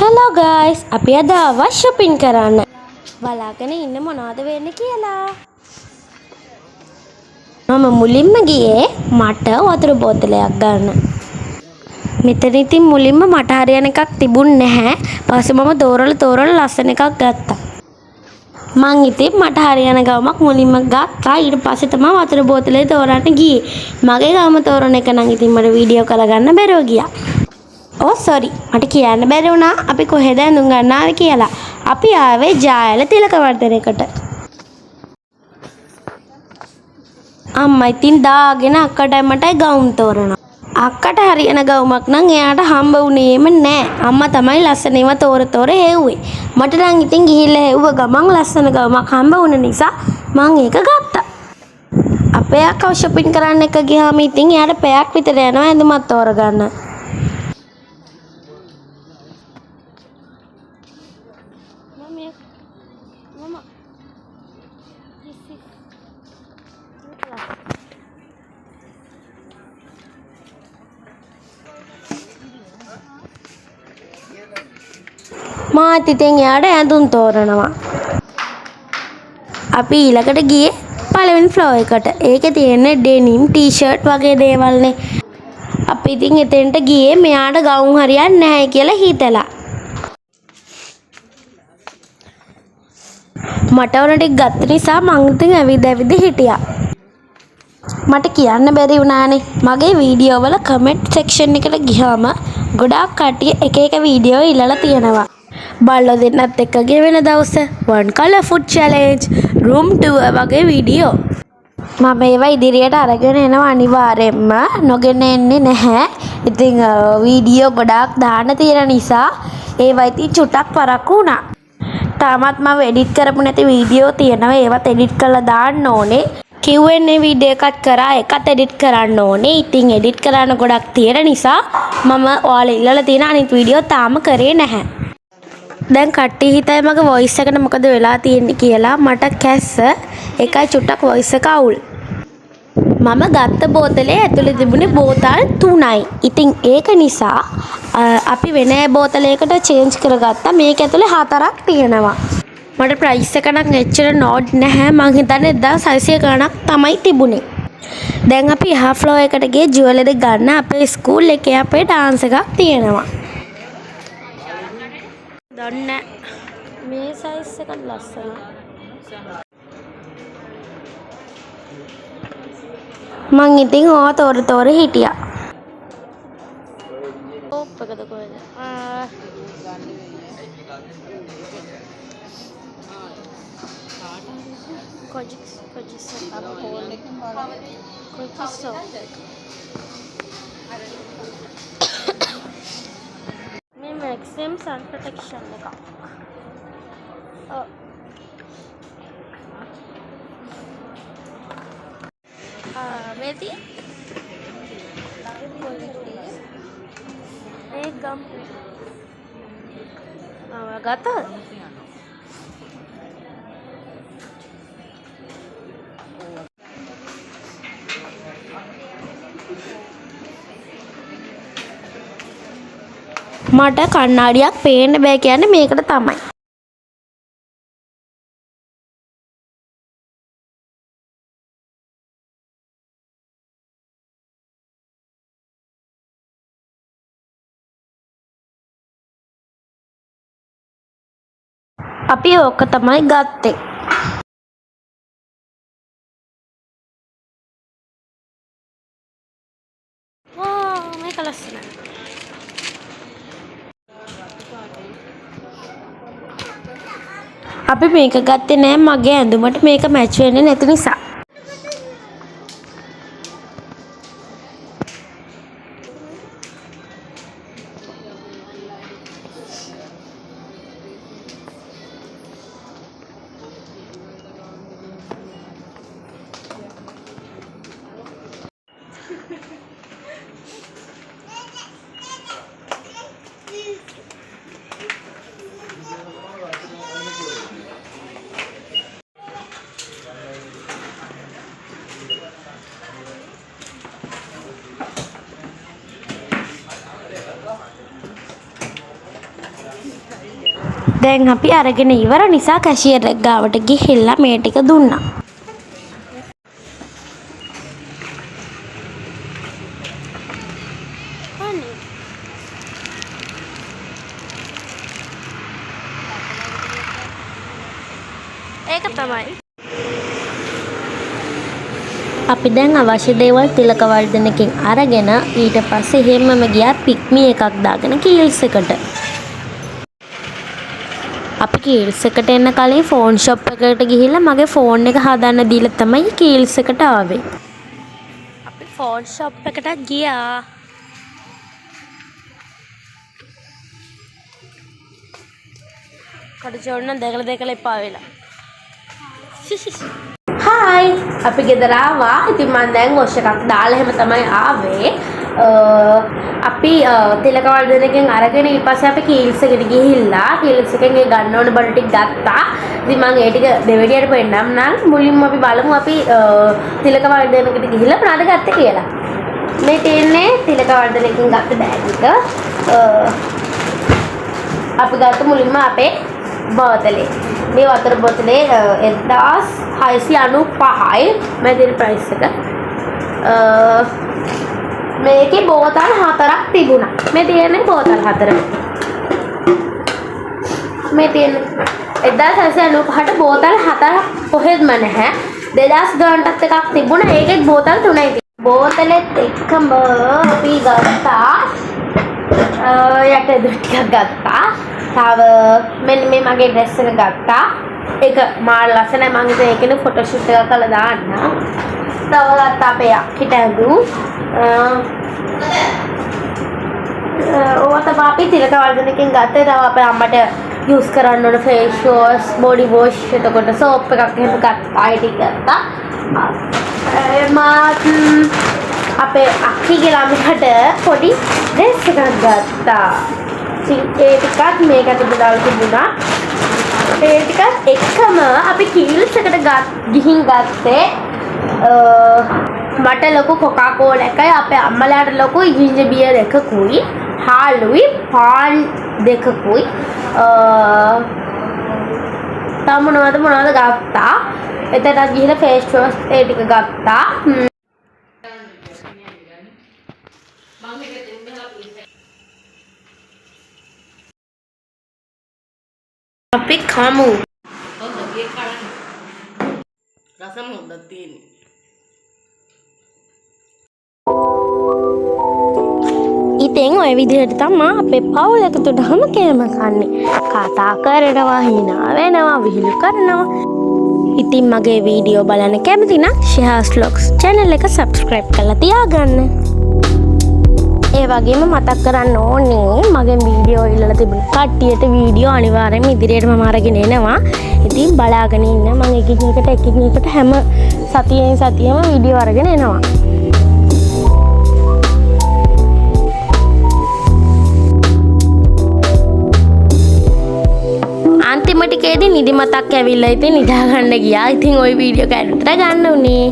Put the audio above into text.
Hello guys, අපි අද ආවා ෂොපින් කරන්න. බලාගෙන ඉන්න මොනවද වෙන්නේ කියලා. මම මුලින්ම ගියේ මට වතුර බෝතලයක් ගන්න. මෙතන ඉතින් මුලින්ම මට හරියන එකක් තිබුණ නැහැ. පස්සේ මම තෝරලා තෝරලා ලස්සන එකක් ගත්තා. මං ඉතින් මට හරියන ගවුමක් මුලින්ම ගත්තා. ඊට පස්සේ තමයි වතුර බෝතලේ තෝරන්න ගියේ. මගේ ගවුම තෝරන එක නම් ඉතින් මට වීඩියෝ කරගන්න බැරුව ගියා. ඕ සෝරි, මට කියන්න බැරි වුණා අපි කොහෙද ඇඳුම් ගන්න ආවේ කියලා. අපි ආවේ ජාඇල තිලකවර්ධනයකට. අම්මා ඉතින් දාගෙන අක්කටයි මටයි ගවුම් තෝරනවා. අක්කට හරියන ගවුමක් නම් එයාට හම්බ වුණේම නෑ. අම්මා තමයි ලස්සන ඒවා තෝර තෝර හෙව්වේ. මට නම් ඉතින් ගිහිල්ලා හෙව්ව ගමන් ලස්සන ගවුමක් හම්බ වුණ නිසා මං ඒක ගත්තා. අපේ අක්කව ෂොපින් කරන්න එක ගියාම ඉතින් එයාට පැයක් විතර යනවා ඇඳුමක් තෝරගන්න. මාත් ඉතින් එයාට ඇඳුම් තෝරනවා. අපි ඊළඟට ගියේ පළවෙනි ෆ්ලෝ එකට. ඒකේ තියෙන්නේ ඩෙනිම්, ටී-ෂර්ට් වගේ දේවල්නේ. අපි ඉතින් එතෙන්ට ගියේ මෙයාට ගවුම් හරියන්නේ නැහැ කියලා හිතලා. මට ඕන ටික ගත්ත නිසා මං ඉතින් ඇවිද ඇවිද හිටියා. මට කියන්න බැරි වුණානේ. මගේ වීඩියෝ වල කමෙන්ට් සෙක්ෂන් එකට ගියාම ගොඩාක් කට්ටිය එක එක වීඩියෝ ඉල්ලලා තියෙනවා. බල්ලෝ දෙන්නත් එක්ක ගෙවෙන දවස, one color food challenge, room tour වගේ වීඩියෝ. මම ඒවා ඉදිරියට අරගෙන එනවා අනිවාර්යෙන්ම, නොගෙන එන්නේ නැහැ. ඉතින් වීඩියෝ ගොඩාක් දාන්න තියෙන නිසා ඒවා ඉතින් චුට්ටක් පරක්කු වුණා. තාමත් මම එඩිට් කරපු නැති වීඩියෝ තියෙනවා. ඒවත් එඩිට් කරලා දාන්න ඕනේ. Q&A video එකක් කරා, ඒකත් එඩිට් කරන්න ඕනේ. ඉතින් එඩිට් කරන්න ගොඩක් තියෙන නිසා මම ඔයාලා ඉල්ලලා තියෙන අනිත් වීඩියෝ තාම කරේ නැහැ. දැන් කට්ටිය හිතයි මගේ වොයිස් එකට මොකද වෙලා තියෙන්නේ කියලා. මට කැස්ස, ඒකයි චුට්ටක් වොයිස් එක අවුල්. මම ගත්ත බෝතලේ ඇතුලේ තිබුණේ බෝතල් 3යි. ඉතින් ඒක නිසා අපි වෙන බෝතලයකට චේන්ජ් කරගත්තා. මේක ඇතුලේ 4ක් තියෙනවා. මට ප්‍රයිස් එක නම් එච්චර නෝට් නැහැ. මං හිතන්නේ 1600 ගණක් තමයි තිබුණේ. දැන් අපි එහා ෆ්ලෝ එකට ගියේ ජුවලරි ගන්න. අපේ ස්කූල් එකේ අපේ ඩාන්ස් එකක් තියෙනවා. දන්නේ මේ සයිස් එක ලස්සනයි. මං ඉතින් ඕවා තෝර තෝර හිටියා. ටොප් එකද කොහෙද? මේ මැක්සිම් සන් ප්‍රොටෙක්ෂන් එකක්. ඔව්. මේ තියෙන්නේ ඒ ගම්. ආ ගත්තද? මට කණ්ණාඩියක් පේන්න බෑ කියන්නේ මේකට තමයි. අපි ඕක තමයි ගත්තේ. වා මේක ලස්සනයි. අපි මේක ගත්තේ නෑ මගේ ඇඳුමට මේක මැච් වෙන්නේ නැති නිසා. දැන් අපි අරගෙන ඉවර නිසා කැෂියර් එක ගාවට ගිහිල්ලා මේ ටික දුන්නා. ඒක තමයි. අපි දැන් අවශ්‍ය දේවල් තිලකවර්ධනකින් අරගෙන ඊට පස්සේ එහෙම්මම ගියා පික්මි එකක් දාගෙන කීල්ස් එකට. අපි කීල්ස් එකට එන්න කලින් ෆෝන් ෂොප් එකකට ගිහිල්ලා මගේ ෆෝන් එක හදන්න දීලා තමයි කීල්ස් එකට ආවේ. අපි ෆෝන් ෂොප් එකටත් ගියා. කඩචෝන් නම් දැකලා දැකලා එපා වෙලා. හායි, අපි ගෙදර ආවා. ඉතින් මං දැන් වොෂ් එකක් දාලා එහෙම තමයි ආවේ. අපි තිලකවර්ධනකින් අරගෙන ඊට පස්සේ අපි කීල්ස් එකට ගිහිල්ලා කීල්ස් එකෙන් ඒ ගන්න ඕන බඩු ටික ගත්තා. ඉතින් මං ඒ ටික දෙවෙනියට පෙන්නම් නම් මුලින්ම අපි බලමු අපි තිලකවර්ධනකට ගිහිල්ලා මොනවද ගත්තේ කියලා. මේ තියෙන්නේ තිලකවර්ධනකින් ගත්ත බෑග් එක. අපි ගත්ත මුලින්ම අපේ බෝතලේ. මේ වතුර බෝතලේ 1695යි මම දෙන ප්‍රයිස් එක. මේකේ බෝතල් 4ක් තිබුණා. මේ තියෙන්නේ බෝතල් 4. මේ තියෙන්නේ 1695ට බෝතල් 4ක් කොහෙත්ම නැහැ. 2000 ගානටත් එකක් තිබුණා. ඒකෙත් බෝතල් 3යි තිබුණේ. බෝතලෙත් එක්කම අපි ගත්තා යට ටිකක් ගත්තා. තව මෙන්න මේ මගේ ඩ්‍රෙස් එක ගත්තා. ඒක මාර ලස්සනයි. මං ඉතින් ඒකනේ ෆොටෝ ෂූට් එකක් කරලා දාන්න. තව ගත්තා අපේ අක්කිට ඇඳුම්. ඕවා තමයි අපි තිලකවර්ධනකින් ගත්තේ. තව අපේ අම්මට යූස් කරන්න ඕන ෆේස් වොෂ්, බොඩි වොෂ්, එතකොට සෝප් එකක් එහෙම ගත්තා. ඒ ටික ගත්තා. මාත් අපේ අක්කිගේ ළමයාට පොඩි ඩ්‍රෙස් එකක් ගත්තා. ඉතින් ඒ ටිකත් මේක ඇතුළට දාලා තිබුණා. ඒ ටිකත් එක්කම අපි කීල්ස් එකට ගිහින් ගත්තේ මට ලොකු කොකා කෝලා එකයි අපේ අම්මලාට ලොකු ජින්ජර් බියර් එකකුයි හාලුයි පාන් දෙකකුයි තව මොනවද මොනවද ගත්තා. එතනත් ගිහිල්ලා ෆේස් වොෂ් ඒ ටික ගත්තා. අපි කමු. රසම හොඳක් තියෙන්නේ. ඉතින් ඔය විදිහට තමා අපේ පවුල එකතු වුනහම කෑම කන්නේ. කතා කරනවා, හිනා වෙනවා, විහිළු කරනවා. ඉතින් මගේ වීඩියෝ බලන්න කැමති නම් ෂෙහාස් ව්ලොග්ස් channel එක subscribe කරලා තියාගන්න. ඒ වගේම මතක් කරන්න ඕනේ මගේ වීඩියෝ ඉල්ලලා තිබුණ කට්ටියට වීඩියෝ අනිවාර්යයෙන්ම ඉදිරියට මම අරගෙන එනවා. ඉතින් බලාගෙන ඉන්න මම එකින් එකට එකින් එකට හැම සතියෙන් සතියෙම වීඩියෝ අරගෙන එනවා. අන්තිම ටිකේදී නිදිමතක් ඇවිල්ලා ඉතින් නිදා ගන්න ගියා. ඉතින් ওই වීඩියෝ කෑල්ල විතර ගන්න උනේ.